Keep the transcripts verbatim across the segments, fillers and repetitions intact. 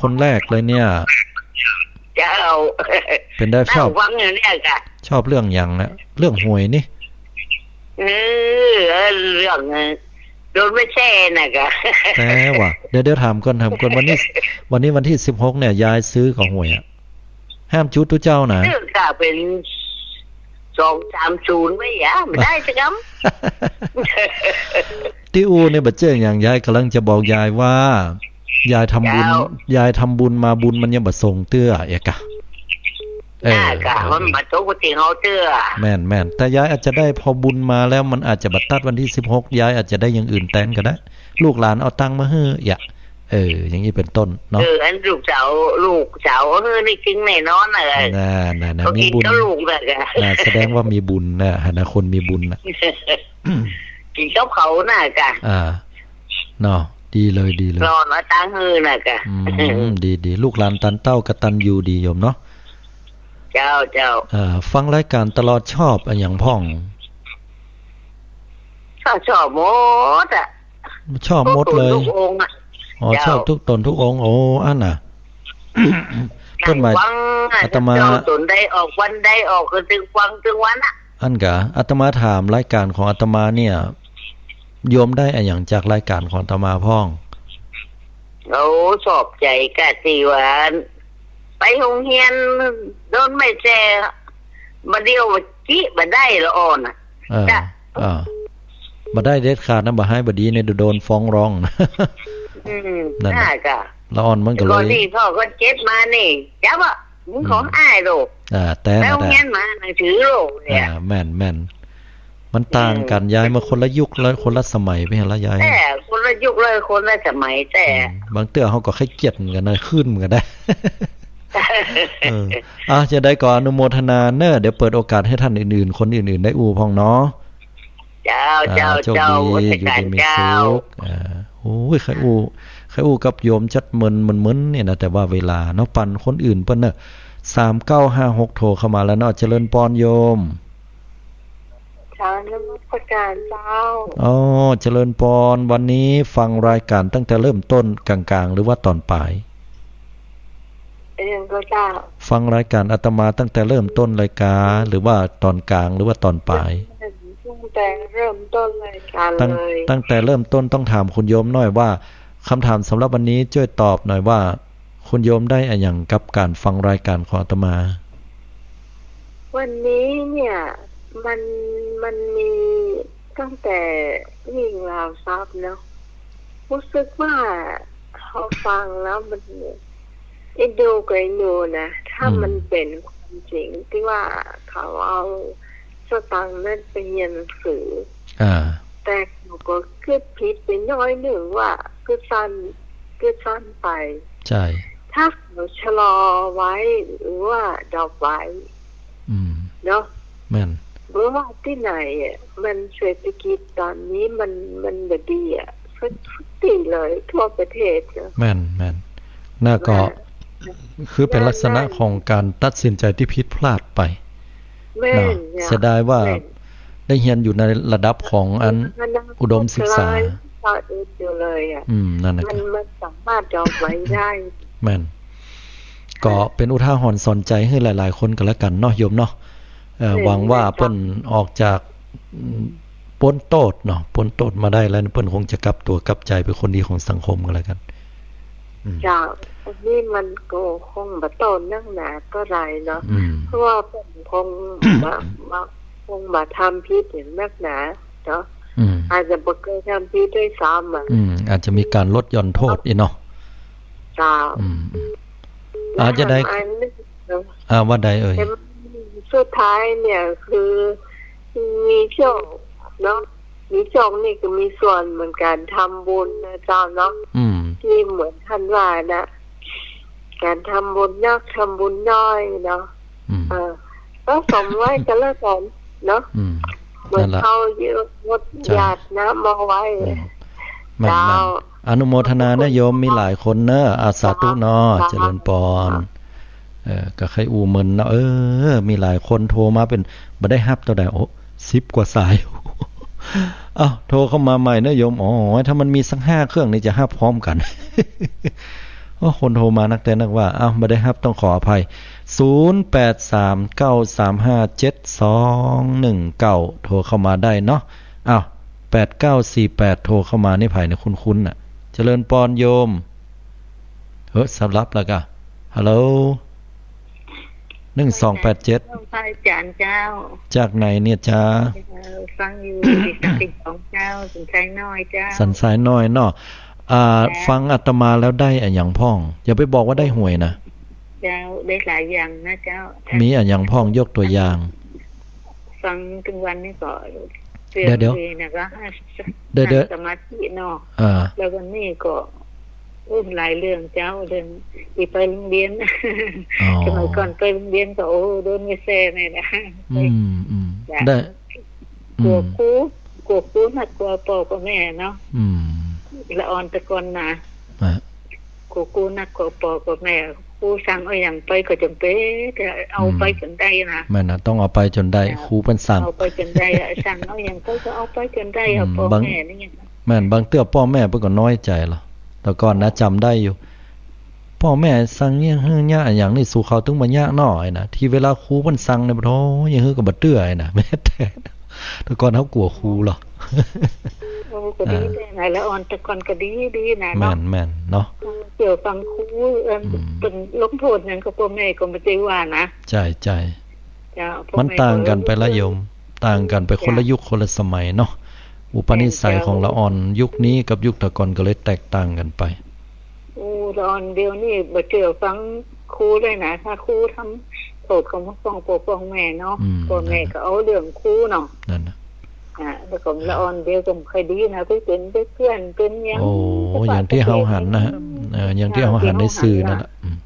คนแรกเลยเนี่ย เจ้า เป๋นใด เล่า ชอบ ฟังอยู่เนี่ยก่ะ ชอบเรื่องหยังนะ เรื่องหวยนี่ เออ เออ เรื่อง เออ โดนไม่แช่น่ะก่ะ แต่ว่า เดี๋ยว เดี๋ยวถามก่อน ถามก่อน วันนี้ วันนี้วันตี้สิบหกเนี่ย ยายซื้อก่อหวยอะ ห้ามจุดตุ๊เจ้านะ ซื้อก่ะ เป๋นสองสามศูนย์ไว้ยะ บ่ได้สักกำ ตี้อู้เนี่ยบ่าเจ้อหยัง ยายก่ำลังจะบอกยายว่า ยายทำบุญ เจ้า ยายทำบุญมาบุญมันยังบ่ส่งเตื้อ เอ๊ะก่ะ เออ น่าก่ะ เออ มันบ่ส่งไปเถิงเฮาเตื้อ แม่น แม่น แต่ยายอาจจะได้ พอบุญมาแล้วมันอาจจะบ่ตัดวันตี้สิบหก ยายอาจจะได้อย่างอื่นแตนก็ได้ ลูกหลานเอาตังค์มาหื้อ อย่า เออ อย่างนี้เป๋นต้นเนาะ เออ อันลูกสาว ลูกสาว เออ นี่จริงแน่นอนน่ะ น่ะ น่ะ น่ะ เขา มี กิ๋น บุญ กับลูกน่ะก่ะ น่ะ แสดงว่ามีบุญน่ะ หั้นน่ะ คนมีบุญน่ะ กิ๋นกับเขาน่ะก่ะ อ่า เนาะ ดีเลย ดีเลย รอเอาตังค์หื้อน่ะก่ะ อืม ดี ดี ลูกหลานตันเต้ากตัญญูดีโยมเนาะ เจ้า เจ้า เอ่อ ฟังรายการตลอด ชอบอะหยังพ่อง ก็ชอบหมดอะ ชอบหมดเลย ทุกต๋นทุกองค์อะ อ๋อ เจ้า ชอบทุกต๋นทุกองค์ โอ้ อันน่ะ เปิ้นหมาย นั่งฟังอะ อาตมา เจ้า ต๋นใดออกวันใดออก ก็ตึงฟังตึงวันอะ อันก่ะ อาตมาถามรายการของอาตมาเนี่ย โยมได้อะหยังจากรายการของอาตมาพ่อง โอ้ ชอบใจ๋ก่ะ ตี้ว่าไปโฮงเฮียนโดนไม่แช่ บ่าเดี่ยวจิบ่ได้ละอ่อนน่ะ เออ จ้ะ เออ บ่ได้เด็ดขาดนะ บ่ฮ้ายบ่ดีเนี่ยโดนฟ้องร้อง อืม นั่นน่ะ น่าก่ะ ละอ่อนมันก็เลย ก่อนนี้พ่อก็เจ็บมานี่ จับอะ มึงของอ้ายโลก อ่า แต่ ไปโฮงเฮียนมาหนังสือโลกเนี่ย อ่า แม่น แม่น มันต่างกั๋น อืม ยาย มันคนละยุคละ คนละสมัยไปหั้นละยาย แต่คนละยุคละ คนละสมัย แต่ อืม บางเตื้อเฮาก็ใค่เกียจเหมือนกั๋นนะ ขึ้นเหมือนกั๋นนะ เออ อ่ะ จะได้ก่ออนุโมทนาเน่อ เดี๋ยวเปิดโอกาสหื้อต้านอื่นๆ คนอื่นๆ ได้อู้พ่องเนาะ เจ้า อ่า เจ้า โชคดี เจ้า อยู่ดีมีสุข เจ้า อ่า โอ้ย ใค่อู้ ใค่อู้กับโยมจัดเมิน เมินๆ เนี่ยนะ แต่ว่าเวลาเนาะ ปันคนอื่นเปิ้นเน่อ สามเก้าห้าหก โทรเข้ามาแล้วเนาะ เจริญปอนโยม กราบนมัสการเจ้า อ๋อ เจริญปอน วันนี้ฟังรายการตั้งแต่เริ่มต้น กลางๆ หรือว่าต๋อนป๋าย เออ ก็เจ้า ฟังรายการอาตมาตั้งแต่เริ่มต้นรายการ หรือว่าต๋อนกลาง หรือว่าต๋อนป๋าย ตั้งแต่เริ่มต้นรายการ ตั้ง เลย ตั้งแต่เริ่มต้นต้องถามคุณโยมหน่อยว่า คำถามสำหรับวันนี้จ้วยตอบหน่อยว่า คุณโยมได้อะหยังกับการฟังรายการของอาตมา วันนี้เนี่ย มัน มันมีตั้งแต่วิ่งราวทรัพย์เนาะ รู้สึกว่าเฮาฟังแล้วมัน เอ็นดูกับเอ็นดูนะ ถ้า อืม มันเป๋นความจริงตี้ว่าเขาเอาสตางค์นั้นไปเฮียนหนังสือ อ่า แต่เขาก็กึ๊ดผิดไปหน้อยนึ่งว่า กึ๊ดสั้น กึ๊ดสั้นไป ใช่ ถ้าเขาชะลอไว้ หรือว่าดรอปไว้ อืม เนาะ แม่น บ่ว่าตี้ไหนอะ มันเศรษฐกิจต๋อนนี้มัน มันบ่ดีอะ สัก สักตี้เลย ทั่วประเทศเนาะ แม่น แม่น น่าก็ แม่น คือเป๋นลักษณะของการตัดสินใจ๋ตี้ผิดพลาดไป แม่น เนาะ เจ้า เสียดายว่า แม่น ได้เฮียนอยู่ในระดับของอัน อุดมศึกษา เออ อยู่เลยอะ อืม นั่นน่ะ มัน ครับ มันสามารถดรอปไว้ได้ แม่น ก็เป๋นอุทาหรณ์สอนใจ๋หื้อหลายๆ คนก็แล้วกั๋นเนาะโยมเนาะ เอ่อ แม่น หวังว่า แม่น เปิ้นออกจาก อืม ป๊นโต้ษเนาะ ป๊นโต้ษมาได้แล้ว เปิ้นคงจะกลับตั๋วกลับใจ๋เป๋นคนดีของสังคมก็แล้วกั๋น อืม เจ้า อันนี้มันก็คงบ่โต้ษนักหนาเต้าใดเนาะ อืม เพราะว่าเปิ้นคงบ่ บ่ คงบ่ทำผิดหยังนักหนาเนาะ อืม อาจจะบ่เกยทำผิดด้วยซ้ำอะ อืม อาจจะมีก๋านลดหย่อนโต้ษอีกเนาะ เจ้า อืม อืม อาจจะได้ ถามอันนึ่งเนาะ อ่า ว่าใดเอ่ย แต่สุดท้ายเนี่ยคือมีโชคเนาะ มีโชคนี่ก็มีส่วนเหมือนกั๋น ทำบุญนะเจ้าเนาะ อืม ตี้เหมือนต้านว่านะ ก๋านทำบุญนัก ทำบุญน้อยเนาะ อืม เออ ก็สมไว้ก็แล้วกั๋นเนาะ อืม เหมือน นั่นล่ะ เขายก ยก เจ้า หยาดน้ำมาไว้ อืม แม่นๆ เจ้า อนุโมทนานะโยม มีหลายคนเนาะ อา สาธุเนาะ เจ้า เจริญปอน เจ้า เออ ก็ใค่อู้เมินเนาะ เออ มีหลายคนโทรมาเป๋น บ่ได้ฮับเต้าใด โอ้ สิบกว่าสาย เอ้า โทรเข้ามาใหม่นะโยม อ๋อ ถ้ามันมีสักห้าเครื่องนี่จะฮับพร้อมกั๋น โอ้ คนโทรมานักแต่นักว่า อ้าว บ่ได้ฮับ ต้องขออภัย ศูนย์แปดสามเก้าสามห้าเจ็ดสองหนึ่งเก้า โทรเข้ามาได้เนาะ อ้าว แปดเก้าสี่แปด โทรเข้ามานี่ ไผเนี่ย คุ้นๆ น่ะ เจริญปอนโยม เฮ้อ สลับแล้วกะ ฮัลโหล หนึ่งสองแปดเจ็ด พระอาจารย์เจ้า จากไหนเนี่ยจ๊ะ เอ่อ ฟังอยู่ ที่สันติสองเจ้า สันทรายน้อยเจ้า สันทรายน้อยเนาะ อ่า เจ้า ฟังอาตมาแล้วได้อะหยังพ่อง อย่าไปบอกว่าได้หวยนะ เจ้า ได้หลายอย่างนะเจ้า มีอะหยังพ่อง ยกตัวอย่าง ฟังทุกวันนี่ก็ เดี๋ยวๆ เตือนตัวเองนะก็ เดี๋ยวๆ นั่งสมาธิเนาะ อ่า แล้ววันนี้ก็ โอ้ หลายเรื่องเจ้า เรื่องที่ไปโรงเรียน อ๋อ สมัยก่อนไปโรงเรียนก็ โอ้ โดนไม่แซ่เลยนะ อืม อืม จ้ะ ได้ กลัว อืม ครู กลัวครูนักกว่าป้อกับแม่เนาะ อืม ละอ่อนแต่ก่อนนะ อ่ะ กลัวครูนักกว่าป้อกับแม่ ครูสั่งเอาอะหยังไปก็จ๋ำเป็นจะเอาไปจ๋นได้นะ แม่นนะ ต้องเอาไปจ๋นได้ เออ ครูเปิ้นสั่ง เอาไปจ๋นได้อะ สั่งเอาอะหยังไปก็เอาไปจ๋นได้อะ อืม ป้อแม่นี่ไง แม่น บางเตื้อป้อแม่เปิ้นก็น้อยใจ๋ละ แต่ก่อนนะ จ๋ำได้อยู่ ป้อแม่สั่งเยียะหื้อเยียะอะหยังนี่ สูเขาตึงบ่เยียะน้อไอ้นะ ตี้เวลาครูเปิ้นสั่งเนี่ย โธ่ เยียะหื้อก็บ่เตื้อไอ้นะ แม่นแต๊ แต่ก่อนเฮากลัวครูเหรอ โอ้ ก็ดี อ่า แต๊นะ ละอ่อนแต่ก่อนก็ดี ดีนะเนาะ แม่น แม่นเนาะ เตื้อฟังครู เอิ่ม อืม เปิ้นลงโทษหยังก็ป้อแม่ก็บ่ได้ว่านะ ใจ้ ใจ้ เจ้า มันต่างกั๋นไปละโยม ต่างกั๋นไปคนละยุคคนละสมัยเนาะ อุปนิสัยของละอ่อนยุคนี้กับยุคแต่ก่อนก็เลยแตกต่างกั๋นไป โอ้ ละอ่อนเดี๋ยวนี้บ่เตื้อฟังครูเลยนะ ถ้าครูทำโทษของป้องป้อป้องแม่เนาะ อืม ป้อแม่ก็เอาเรื่องครูเนาะ นั่นน่ะ อ่า แล้วก็ละอ่อนเดี๋ยวก็บ่ค่อยดีนะ ไปเป๋นไปเปื้อนเป๋นหยัง โอ้ อย่างตี้เฮาหันนะฮะ เออ อย่างตี้เฮาหันในสื่อนั่นแหละ อืม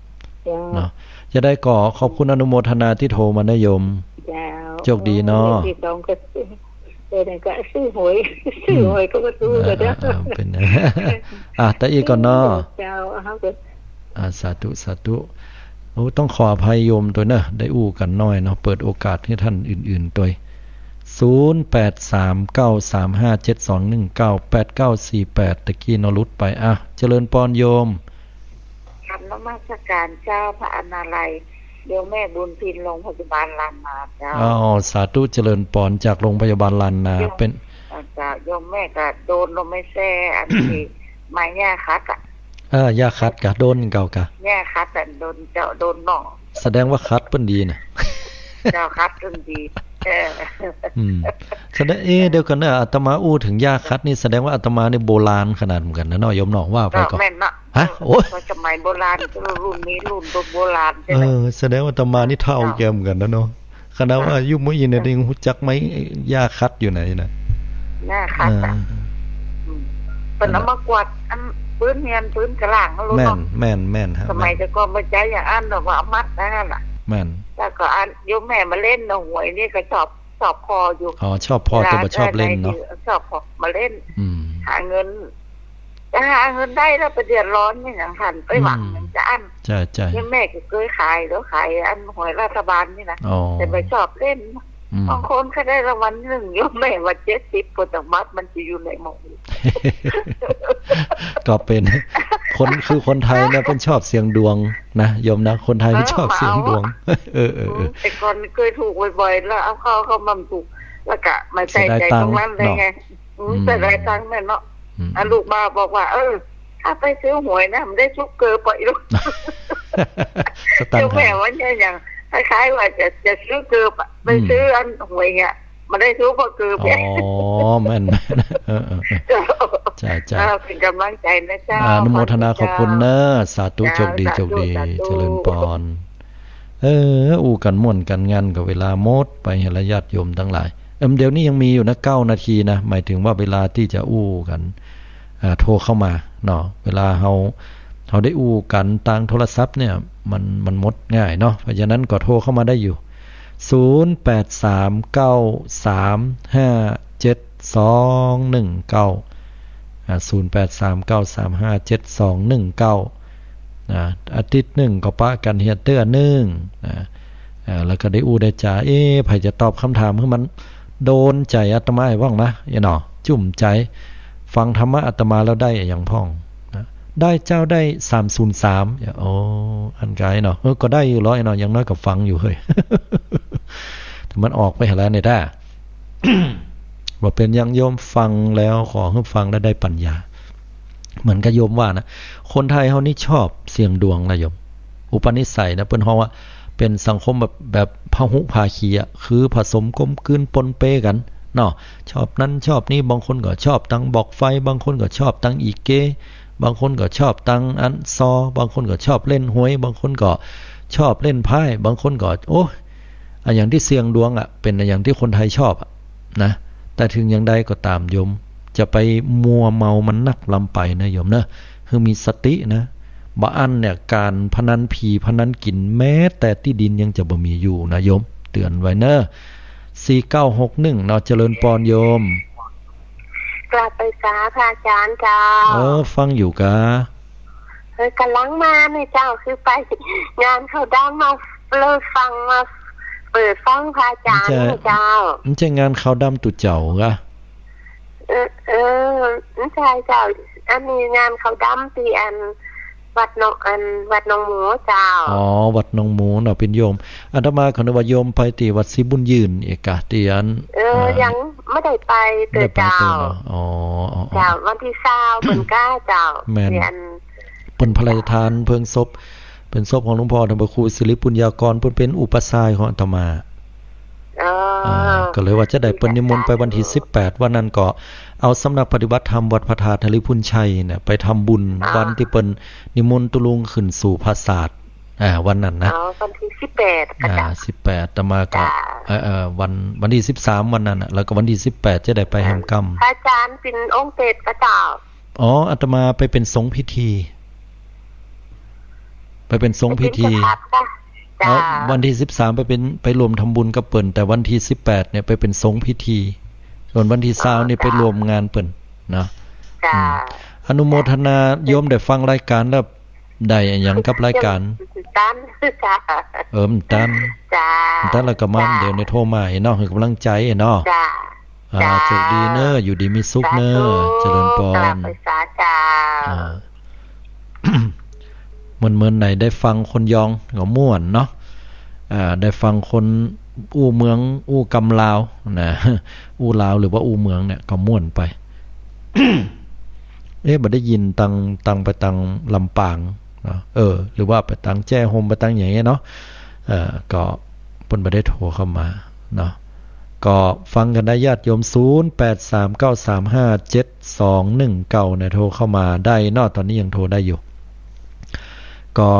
เจ้า เนาะ จะได้ก็ขอบคุณอนุโมทนาตี้โทรมานะโยม เจ้า โชคดีเนาะ เรื่องตี้สองก็ เออ นั่นก็ซื้อหวย ซื้อหวยก็บ่ถูก อืม ก็ได้ เออ เออ เป๋น อ่ะ แต่อี้ก่อนเนาะ เจ้า เอาเถอะ อ่า สาธุ สาธุ โอ้ ต้องขออภัยโยมตวยเนาะ ได้อู้กั๋นน้อยเนาะ เปิดโอกาสหื้อต้านอื่นๆ ตวย ศูนย์แปดสามเก้าสามห้าเจ็ดสองหนึ่งเก้า แปดเก้าสี่แปด ตะกี้เนาะ หลุดไป อ่ะ เจริญปอนโยม กราบนมัสการเจ้า พระอาจารย์ โยมแม่บุญพิน โรงพยาบาลล้านนาเจ้า อ้าว สาธุ เจริญปอน จากโรงพยาบาลล้านนา โยม เป๋น อ่า เจ้า โยมแม่ก็โดนลมไม่แซ่ อันตี้ไม้หญ้าคัดอะ เออ หญ้าคัดกะ โดนเก่ากะ หญ้าคัดอะ โดนเจ้า โดนเนาะ แสดงว่าคัดเปิ้นดีนะ เจ้า คัดเปิ้นดี เออ อืม แสดง เอ๊ะ เดี๋ยวก่อนนะ อาตมาอู้เถิงหญ้าคัดนี่ แสดงว่าอาตมานี่โบราณขนาดเหมือนกั๋นนะเนาะ โยมเนาะ ว่าไปก็ ก็แม่นเนาะ ฮะ โอ้ย ก็สมัยโบราณ ก็รุ่นนี้รุ่นโบราณใจ้ไหม เออ แสดงว่าอาตมานี่เฒ่าแก่เหมือนกั๋นนะเนาะ ขนาดว่าอายุมื้ออี้เนี่ย ยังฮู้จักไม้หญ้าคัดอยู่ไหนนะ หญ้าคัดอะ อ่า อืม เปิ้นเอามากวาดอันปื๊นเฮือนปื๊นกะหล่างเอาโลด แม่น เนาะ แม่น แม่นฮะ สมัย แม่น แต่ก่อนบ่ใจ้อย่างอั้นดอก ว่าเอามัดไว้หั้นน่ะ แม่น แล้วก็อันโยมแม่มาเล่นเนาะ หวยนี่ก็ชอบ ชอบผ่ออยู่ อ๋อ ชอบผ่อ แต่บ่ชอบเล่นเนาะ เวลาได้ ชอบผ่อมาเล่น อืม หาเงิน จะหาเงินได้แล้วไปเดือดร้อนนี่หยังหันไปหวัง อืม หยังจะอั้น ใจ้ ใจ้ นี่แม่ก็เกยขายแล้ว ขายอันหวยรัฐบาลนี่นะ อ๋อ แต่บ่ชอบเล่น อืม บางคนเขาได้รางวัลที่หนึ่ง โยมแม่ว่าเจ็ดสิบ กว่าจังหวัดมันจะอยู่ในหมอง ก็เป๋น คน คือคนไทยเนี่ยเปิ้นชอบเสี่ยงดวงนะโยมนะ คนไทยเปิ้นชอบเสี่ยงดวง เออ เออ เออ เออ แต่ก่อนเกยถูกบ่อยๆ แล้วเอาเข้า เข้ามาถูก แล้วก็มาใส่ใจตรงนั้นเลยไง เสียดายตังค์เนาะ อืม อืม เสียดายตังค์แม่นเนาะ อืม อ่ะ ลูกบ่าวบอกว่า เออ ถ้าไปซื้อหวยนะ มันได้ซุกเกินไปลูก สตางค์หาย เจ้าแม่ว่าเนี่ย อย่างคล้ายๆ ว่าจะ จะซื้อเกินอะ อืม ไปซื้ออันหวยเนี่ย มันได้ซุกเกินไป อ๋อ แม่นๆ เออ เออ เออ เจ้า เจ้า เออ เป๋นกำลังใจ๋นะเจ้า อนุโมทนาขอบคุณเนาะ สาธุ เจ้า โชคดี สาธุ โชคดี สาธุ เจริญปอน เออ อู้กั๋นม่วนกั๋นงัน ก็เวลาหมดไปแล้วญาติโยมตังหลาย เอิ่ม เดี๋ยวนี้ยังมีอยู่นะ เก้านาทีนะ หมายถึงว่าเวลาตี้จะอู้กั๋น อ่า โทรเข้ามาเนาะ เวลาเฮา เฮาได้อู้กั๋นตางโทรศัพท์เนี่ย มัน มันหมดง่ายเนาะ เพราะฉะนั้นก็โทรเข้ามาได้อยู่ ศูนย์แปดสามเก้าสามห้าเจ็ดสองหนึ่งเก้า อ่า ศูนย์แปดสามเก้าสามห้าเจ็ดสองหนึ่งเก้า นะ อาทิตย์นึ่งก็ปะกั๋นเฮียเตื้อนึ่งนะ อ่า แล้วก็ได้อู้ได้จ๋า เอ๊ะ ใผจะตอบกำถามหื้อมันโดนใจ๋อาตมาบ้างนะ เอ๊ะเนาะ จุ่มใจ๋ ฟังธรรมะอาตมาแล้วได้อะหยังพ่องนะ ได้เจ้า ได้สามศูนย์สาม โอ้ อันไกลเนาะ เออ ก็ได้อยู่หรอกเนาะ อย่างน้อยก็ฟังอยู่เฮ้ย แต่มันออกไปหาแล้วเนี่ย ถ้า บ่เป๋นหยังโยม ฟังแล้วขอหื้อฟังแล้วได้ปัญญา เหมือนกับโยมว่านะ คนไทยเฮานี่ชอบเสี่ยงดวงนะโยม อุปนิสัยนะ เปิ้นฮ้องว่าเป๋นสังคมแบบ แบบพหุภาคีอะ คือผสมกลมกลืนปนเปกั๋นเนาะ ชอบนั้นชอบนี้ บางคนก็ชอบตังบอกไฟ บางคนก็ชอบตังอี่เก บางคนก็ชอบตังอันซอ บางคนก็ชอบเล่นหวย บางคนก็ชอบเล่นไพ่ บางคนก็ โอ้ อะหยังตี้เสี่ยงดวงอะ เป๋นอะหยังตี้คนไทยชอบอะนะ แต่เถิงอย่างใดก็ต๋ามโยม จะไปมัวเมามันนักล้ำไปนะโยมเนาะ หื้อมีสตินะ บ่อั้นเนี่ย ก๋านพนันผีพนันกิ๋น แม้แต่ตี้ดินยังจะบ่มีอยู่นะโยม เตื๋อนไว้เนาะ สี่เก้าหกหนึ่ง เนาะ เจริญปอนโยม กราบไหว้สาพระอาจ๋ารย์เจ้า เออ ฟังอยู่ก๊ะ เออ ก่ำลังมาเนี่ยเจ้า คือไปงานขาวดำมา เลยฟังมา เปิดฟังพระอาจ๋ารย์เนี่ยเจ้า มันจะ มันจะงานขาวดำตุ๊เจ้าก๊ะ เออ เออ บ่ใจ้เจ้า อันนี้งานขาวดำตี้อัน วัดหนอง อัน วัดหนองหมูเจ้า อ๋อ วัดหนองหมูเนาะ เป๋นโยม อาตมาก็นึกว่าโยมไปตี้วัดศรีบุญยืนอีกก๊ะ ตี้อัน เออ อ่า ยังบ่ได้ไปเต๊อะ บ่ได้ไปเต๊อะเจ้า เนาะ อ๋อ อ๋อ อ๋อ เจ้า วันตี้ซาวเปิ้นก้าเจ้า แม่น ตี้อัน เปิ้นพระราชทานเพลิงศพ เป๋นศพของหลวงพ่อธรรมครูสิริปุญญากร เปิ้นเป๋นอุปัชฌาย์ของอาตมา อ๋อ อ่า ก็เลยว่าจะได้เปิ้นนิมนต์ไปวันตี้สิบแปด วันนั้นก็เอาสำนักปฏิบัติธรรมวัดพระธาตุนฤพุญชัยเนี่ยไปทำบุญ อ๋อ วันตี้เปิ้นนิมนต์ตุ๊ลุงขึ้นสู่ปราสาท อ่า วันนั้นนะ อ๋อ วันตี้สิบแปด อ่า เจ้า สิบแปด อาตมาก็ เจ้า เอ่อ เอ่อ วัน วันตี้สิบสาม วันนั้นน่ะ แล้วก็วันตี้สิบแปดจะได้ไปแหมกำ พระอาจ๋ารย์เป๋นองค์เป๋นกระเจ้า อ๋อ อาตมาไปเป๋นสงฆ์พิธี ไปเป๋นสงฆ์พิธี ไปเป๋นเจ้าภาพค่ะ เจ้า แล้ววันตี้สิบสามไปเป๋น ไปร่วมทำบุญกับเปิ้น แต่วันตี้สิบแปดเนี่ยไปเป๋นสงฆ์พิธี ส่วนวันตี้ซาวนี่ไปร่วมงานเปิ้นนะ เจ้า อืม อนุโมทนา โยมได้ฟังรายการแล้ว ได้อะหยังกับรายการ บ่ตัน เจ้า เออ บ่ตัน เจ้า บ่ตันแล้วก็มา เจ้า เดี๋ยวนี้โทรมาเนาะ หื้อกำลังใจ๋เนาะ เจ้า อ่า เจ้า โชคดีเน้อ อยู่ดีมีสุขเน้อ สาธุ เจริญปอน กราบไหว้สาเจ้า อ่า เหมือน เหมือนไหนได้ฟังคนยองก็ม่วนเนาะ อ่า ได้ฟังคนอู้เมืองอู้กำลาวนะ อู้ลาวหรือว่าอู้เมืองเนี่ยก็ม่วนไป เอ๊ะ บ่ได้ยินตัง ตังไปตังลำปางเนาะ เออ หรือว่าไปตังแจ้โฮม ไปตังอย่างเงี้ยเนาะ เอ่อ ก็เปิ้นบ่ได้โทรเข้ามาเนาะ ก็ฟังกั๋นได้ญาติโยม ศูนย์แปดสามเก้าสามห้าเจ็ดสองหนึ่งเก้า เนี่ย โทรเข้ามาได้เนาะ ตอนนี้ยังโทรได้อยู่ ก็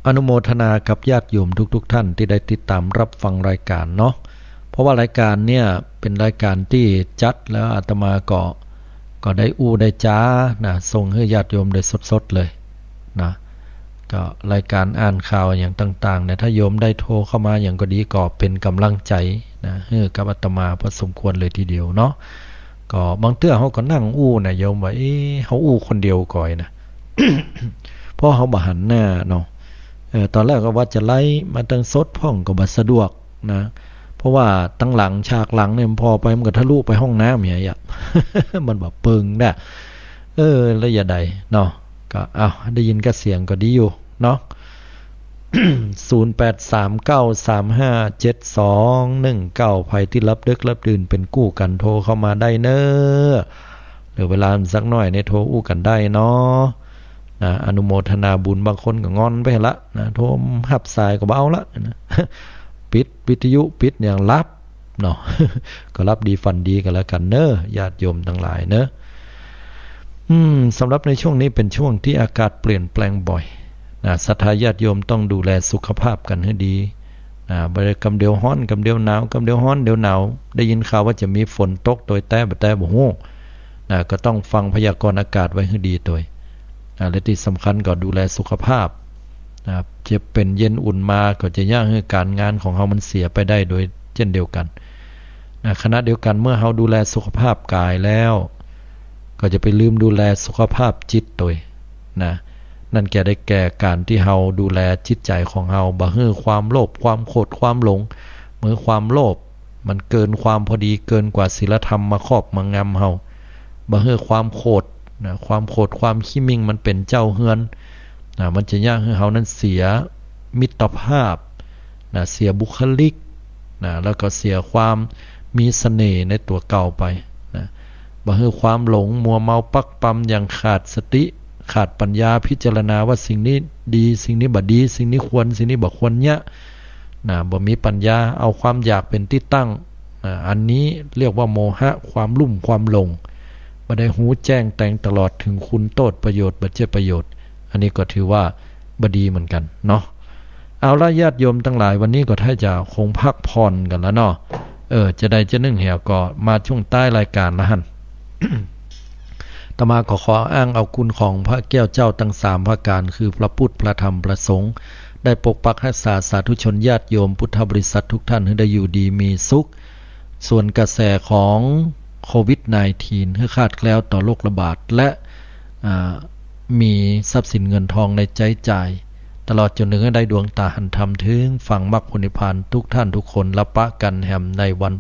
อนุโมทนากับญาติโยมทุกๆ ท่านตี้ได้ติดต๋ามรับฟังรายการเนาะ เพราะว่ารายการเนี่ยเป๋นรายการตี้จัดแล้วอาตมาก็ ก็ได้อู้ได้จ๋านะ ส่งหื้อญาติโยมได้สดๆ เลยนะ ก็รายการอ่านข่าวอะหยังต่างๆ เนี่ย ถ้าโยมได้โทรเข้ามาอะหยังก็ดี ก็เป๋นกำลังใจ๋นะ หื้อกับอาตมาพอสมควรเลยทีเดียวเนาะ ก็บางเตื้อเฮาก็นั่งอู้นะโยมว่า เอ๊ะ เฮาอู้คนเดียวก่อยนะ เพราะเฮาบ่หันหน้าเนาะ เออ ตอนแรกก็ว่าจะไลฟ์มาตังสดพ่องก็บ่สะดวกนะ เพราะว่าตังหลัง ฉากหลังเนี่ย มันผ่อไปมันก็ทะลุไปห้องน้ำเนี่ยอะ มันบ่เปิงนะ เออ แล้วจะใดเนาะ ก็ เอ้า ได้ยินกับเสียงก็ดีอยู่เนาะ ศูนย์แปดสามเก้าสามห้าเจ็ดสองหนึ่งเก้า ใผตี้หลับดึกหลับดื่นเป๋นกู้กั๋นโทรเข้ามาได้เน้อ เหลือเวลาสักหน้อยเนี่ยโทรอู้กั๋นได้เนาะ นะ อนุโมทนาบุญ บางคนก็งอนไปละนะ โทรฮับสายก็บ่เอาละนะ ปิดวิทยุ ปิดอย่างหลับเนาะ ก็หลับดีฝันดีกั๋นแล้วกั๋นเน้อ ญาติโยมตังหลายเน้อ อืม สำหรับในช่วงนี้เป๋นช่วงตี้อากาศเปลี่ยนแปลงบ่อยนะ ศรัทธาญาติโยมต้องดูแลสุขภาพกั๋นหื้อดีนะ บ่ได้กำเดียวฮ้อน กำเดียวหนาว กำเดียวฮ้อน เดียวหนาว ได้ยินข่าวว่าจะมีฝนตกโตยแต๊บ่แต๊บ่ฮู้นะ ก็ต้องฟังพยากรณ์อากาศไว้หื้อดีโตย อ่า และตี้สำคัญก็ดูแลสุขภาพ นะครับ เจ็บเป๋นเย็นอุ่นมาก็จะเยียะหื้อก๋านงานของเฮามันเสียไปได้โดยเจ้นเดียวกั๋น นะ ขณะเดียวกั๋นเมื่อเฮาดูแลสุขภาพก๋ายแล้ว ก็จะไปลืมดูแลสุขภาพจิตโตย นะ นั่นก็ได้แก่ก๋านตี้เฮาดูแลจิตใจ๋ของเฮา บ่หื้อความโลภ ความโขด ความหลง เมื่อความโลภมันเกินความพอดี เกินกว่าศีลธรรมมาครอบมางำเฮา บ่หื้อความโขด นะ ความโขดความขี้หมิ่งมันเป๋นเจ้าเฮือน นะ มันจะเยียะหื้อเฮานั้นเสียมิตรภาพ นะ เสียบุคลิก นะ แล้วก็เสียความมีเสน่ห์ในตั๋วเก่าไป นะ บ่หื้อความหลงมัวเมาปั๊กปั๊มอย่างขาดสติ ขาดปัญญาพิจารณาว่าสิ่งนี้ดี สิ่งนี้บ่ดี สิ่งนี้ควร สิ่งนี้บ่ควรเยียะ นะ บ่มีปัญญา เอาความอยากเป๋นตี้ตั้ง นะ อันนี้เรียกว่าโมหะ ความลุ่มความหลง บ่ได้ฮู้แจ้งแตงตลอดเถิงคุณโต้ษประโยชน์ บ่ใจ้ประโยชน์ อันนี้ก็ถือว่าบ่ดีเหมือนกั๋นเนาะ เอาละญาติโยมตังหลาย วันนี้ก็ถ้าจะคงพักผ่อนกั๋นแล้วเนาะ เออ จะได้จะนึ่งแหวก็มาช่วงต้ายรายก๋านละหั้น อาตมาก็ขออ้างเอาคุณของพระแก้วเจ้าตังสามประก๋าน คือพระปุทธ พระธรรม พระสงฆ์ ได้ปกปักฮักษาสาธุชนญาติโยมพุทธบริษัททุกท่านหื้อได้อยู่ดีมีสุข ส่วนกระแสของโควิดสิบเก้า หื้อคลาดแคล้วต่อโรคระบาด และ อ่า มีทรัพย์สินเงินทองในใจ๊จ่าย ตลอดจ๋นเถิงหื้อได้ดวงต๋าหันธรรมเถิงฝั่งมรรคผลนิพพานทุกท่านทุกคน ละปะกั๋นแหมในวัน